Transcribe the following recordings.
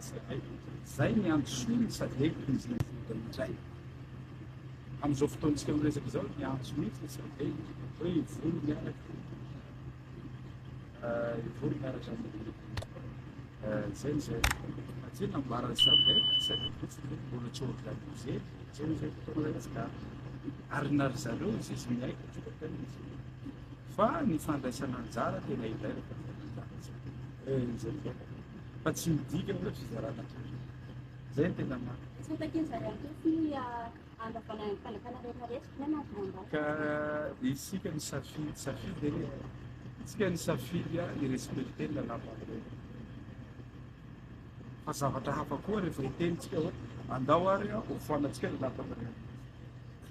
Sadec. Zay ny antsoin'ny Sadec izy indray. Amin'izao fotoantsika miresaka izao, miantso mihitsy ny Sadec hoe hivory miaraka, hivory miaraka amin'ny zay ny zay. Satria nambaran'ny Sadec, Sadec mihitsy hoe mbola tsy organisé, zay ny zay fotoana zay ka ary na ry zareo izy izy miaiky fa tena izy. Fa ny fandraisana anjara tena ilaina fandraisana anjara zay zay. Fa tsy midika hoe fizarana toerana. Zay no tena marina. Tsy hotakian'izay ihany koa sy handravana ny fanjakana rehetra rehetra na ny andro Ka isika nisafidy, safidy anie e. Isika nisafidy hi-respecter ny lalàmpanorenana. Fa zavatra hafa koa rehefa hiteny tsika hoe andao ary hofoanantsika ny lalàmpanorenana.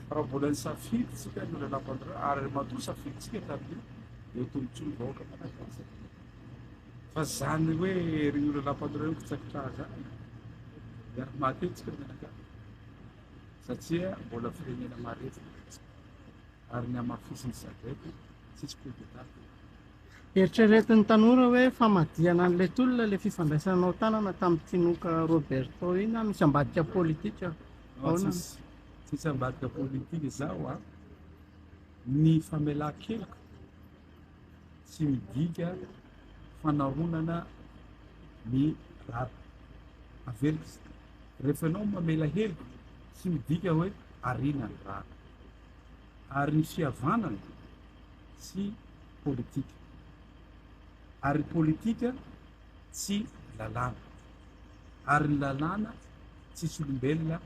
Fa raha mbola nisafidy tsika ny lalàmpanorenana ary matoa safidintsika tamin'io dia ho tombontsoa ny vahoaka malagasy. Fa zany hoe ry olona mpanorina kitsakitra zany miara-maty eo tsika mianakavy satria mbola firenena marefo ary ny hamafisin'ny SADC tsisy coup d'état. Eritreretin'ny tanora hoe famadihana an'ilay tolona ilay fifandraisanao tanana tamin'i Tinoka Roberto iny na misy ambadika politika? Non, tsisy, tsisy ambadika politika izaho a. Ny famelan-keloka tsy midika fanaronana ny rariny. Averiko izay. Rehefa ianao mamela heloka, tsy midika hoe ariana ny rariny. Ary ny fihavanana tsy politika. Ary ny politika tsy lalàna. Ary ny lalàna tsisy olombelona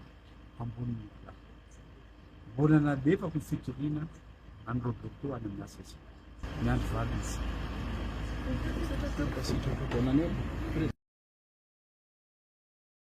ambonin'ny lalàna. Mbola nalefako ny fitoriana an'i Roberto any amin'ny HCC. Miandry valiny isika. Mankasitraka. Bonne année.